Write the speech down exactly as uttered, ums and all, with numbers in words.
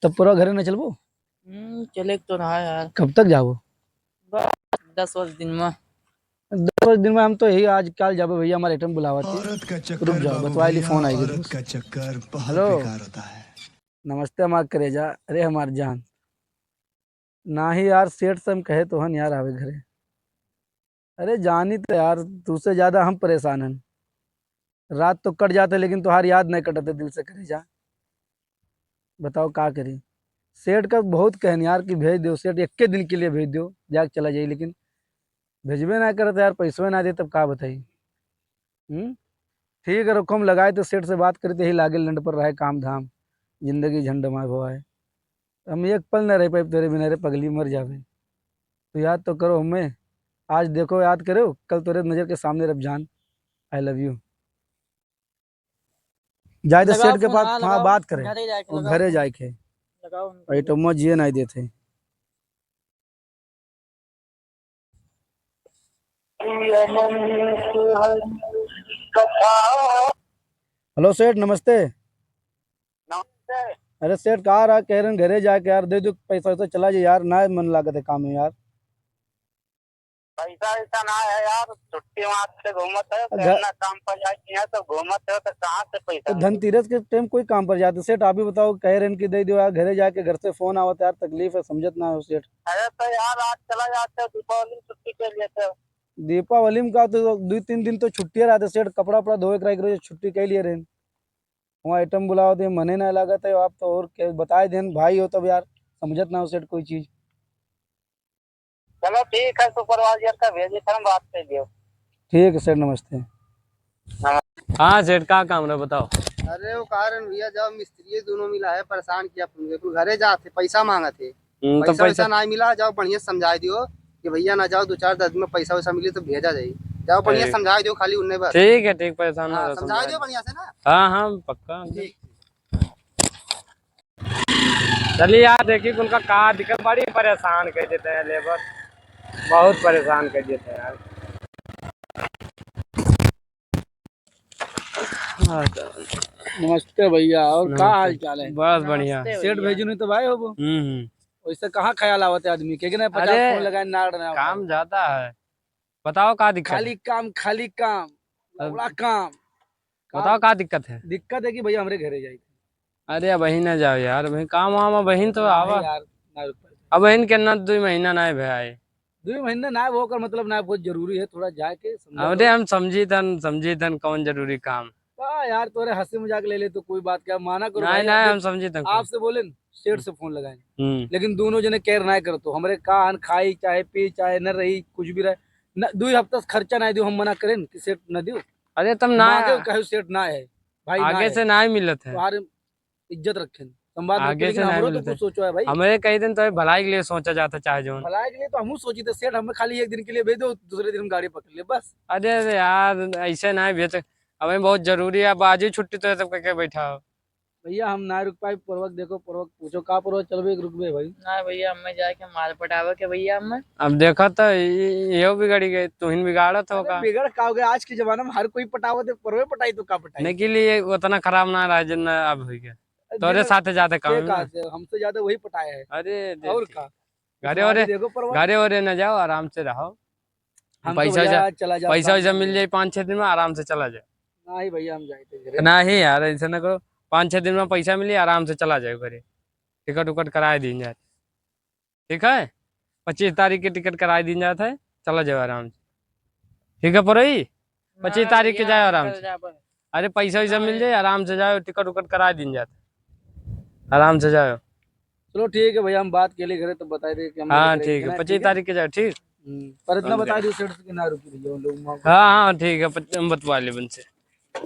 तब पूरा घरे न चलबो? हम्म, चले के तो रहा यार। कब तक जाबो? बस दस बजे दिन में। दस बजे दिन में हम तो यही आज काल जाबे भैया, हमारे एटम बुलावत है। औरत का चक्कर रुक जाओ, बाबू बतवाई ली, भैया, फोन आई गई औरत दोस्त। का चक्कर बहुत हेलो। बेकार होता है। नमस्ते हमार करेजा, अरे हमार जान। नाही यार, सेठ से हम कहे तो हन यार आवे घरे। अरे जानी तो यार, तुझसे ज्यादा हम परेशान हन। रात तो कट जाते लेकिन तुहार याद नहीं कटते दिल से करेजा। बताओ का करी। सेठ का बहुत कहन यार कि भेज दो सेठ, इक्के दिन के लिए भेज दो, जाके चला जाई, लेकिन भेजबे ना करत यार, पैसवे ना दे तब का बताई। हम्म, ठीक है, रखो, हम लगाए तो सेठ से बात करी, तो यही लागे लंड पर रहे काम धाम, जिंदगी झंड माए भवाए। हम एक पल ना रह पाए तेरे बिना रे पगली, मर जावे। तो याद तो करो हमें, आज देखो याद करो, कल तोरे नजर के सामने रब जान, I love you। जाए तो लगाओ सेठ के फोन, पास, हाँ, हाँ, लगाओ। बात करे। घरे जाके वो लगाओ घरे फोन। जाए के। लगाओ उनको। भाई टम्मा जिए नहीं देते। हेलो सेठ, नमस्ते। नमस्ते। अरे सेठ, कहाँ रहा? कह रहे हैं घरे जाके यार, दे दो पैसा वैसा, चला जाए यार, ना मन लागत है काम में यार। पैसा वैसा ना है यार, छुट्टी वहाँ से घूमत है, अ, घर ना काम पर जाए, यहाँ तो घूमत है, तो कहाँ से पैसा तो मिले? धनतेरस के टाइम कोई काम पर जाते सेठ, आप ही बताओ, कह रहे हैं कि दे दो यार, घरे जाके घर से फोन आवत यार, तकलीफ है, समझत ना हो सेठ। अरे तो यार, आज चला जाते, दीपावली में छुट्टी के लिए तो। दीपावली में का तो दो तीन दिन तो छुट्टियाँ रहते सेठ, कपड़ा उपड़ा धोए कराए के रोज छुट्टी कह लिए रहे। वहाँ एटम बुलावत है, मने ना लागत है, आप तो और क्या बताए देन भाई हो तब यार, समझत ना हो सेठ कोई चीज। चलो ठीक है, सुपरवाइजर का भेजे, फिर हम बात कर लियो। ठीक है सेठ, नमस्ते। हाँ सेठ, का काम रहा बताओ। अरे वो कह रहे हैं भैया, जाओ मिस्त्री दोनों मिला है, परेशान किया अपन, बिल्कुल घरे जाते, पैसा मांगत है। हम्म, तो पैसा पैसा वैसा ना मिला, जाओ बढ़िया समझा दियो कि भैया ना जाओ, दो चार दिन में पैसा वैसा मिले तो भेजा जाए। जाओ बढ़िया ठीक। समझा दियो खाली उन्हें बस। ठीक है, ठीक, परेशान ना हाँ, रहो, समझा समझा दियो दियो। बढ़िया से ना। हाँ, हाँ, पक्का। ठीक। चलिए यार, देखिए उनका का दिक्कत, बड़ी परेशान कर देते हैं लेबर, बहुत परेशान कर देते हैं यार। हाँ, तो नमस्ते भैया, और का नमस्ते। हाल चाल है? बस बढ़िया। नमस्ते सेठ भैया। भेजू नहीं तो भाई होबो। हम्म, हम्म। वैसे कहाँ ख्याल आवत है आदमी के, कि नहीं, पचास अरे, फोन लगाए, ना, ना, काम ज्यादा है। बताओ का दिक्कत खाली है? काम, खाली काम, अब लौड़ा काम। बताओ काम। का दिक्कत है? दिक्कत है कि भैया हमरे घरे जाई। अरे अब वहीं ना जाओ यार, वहीं काम वाम, अब वहीं तो नहीं आवा। यार, ना रुक पाए। अब वहीं के ना दुई महीना ना भे आए। दुई महीना ना वो कर मतलब ना बहुत जरूरी है, थोड़ा जाके समझा अरे लो। हम समझी तन, समझी तन कौन जरूरी काम। का यार, तोरे हंसी मजाक ले ले तो कोई बात क्या, माना करो नहीं, भाई, नहीं, अब हम समझी तन कौन। आपसे बोले न, सेठ हम्म। से फोन लगाए। हम्म। लेकिन दोनों जने केयर ना करतो, हमरे का अन खाई, चाहे पी, चाहे न रही, कुछ भी रहे। न, दुई हफ्ता से खर्चा ना दियो, हम मना करें कि सेठ न दियो। अरे तम ना मांगे, कहे सेठ ना है, भाई ना आगे है। से ना ही मिलत है। तुम्हारे इज्जत रखें, संवाद रखें, आगे लेकिन से ना हमरो तो मिलत कुछ है। सोचो है भाई। हमें कई दिन तो भलाई के लिए सोचा जाता चाहे जोन। भलाई के लिए तो हमहू सोची थे सेठ, हमें खाली एक दिन के लिए भेज दो, दूसरे दिन हम गाड़ी पकड़ ले बस। अरे, अरे यार, ऐसे ना भेज, हमें बहुत जरूरी है, अब आज ही छुट्टी तो है, तब के बैठा हो। भैया, हम ना रुक पाए, परवक देखो, परवक पूछो, का परवक चलबे के रुकबे भाई? ना भैया, हमें जाके माल पटावे के भैया, हमें। अब देखो तो, इ-, इहो बिगड़ी गए, तुहिन बिगाड़त हो अरे, का? बिगड़ का हो गया? आज के जमाना में हर कोई पटावत है, परवे पटाई तो का पटाई? नहीं के लिए उतना खराब ना रहा, जितना अब हो गया। अरे, तोरे देखो, साथे ज्यादा काम के है का ना? से, हमसे ज्यादा वही पटाया है। अरे, और देखिए। का? घरे तुम्हारी ओरे, देखो परवक। घरे ओरे न जाओ, आराम से रहो। हम तो पैसा भैया वैसा, चला जाता पैसा हूँ वैसा मिल घरे। जाए पाँच छह दिन में, आराम से चला जाए। नहीं भैया, हम जाए थे घरे। नहीं यार, ऐसा ना करो। पाँच छह दिन में पैसा मिली, आराम से चला जाए घरे। टिकट उकट कराए दीन जाए, ठीक है? पच्चीस तारीख के टिकट कराए दीन जात है, चला जाए आराम से, ठीक है परई? पच्चीस तारीख के भैया, जाए आराम से। अरे पैसा वैसा मिल जाए, आराम से जाओ, टिकट उकट कराए दीन जात है, आराम से जाओ। चलो ठीक है भैया, हम बात के लिए घरे तो बताए दे कि हम हाँ, ठीक है, पच्चीस तारीख के जाओ, ठीक? हम्म, पर इतना बता दियो सेठ से कि ना रुकी भैया, उन लोग हाँ, हाँ, ठीक है, पच-, हम बतवा ले उनसे।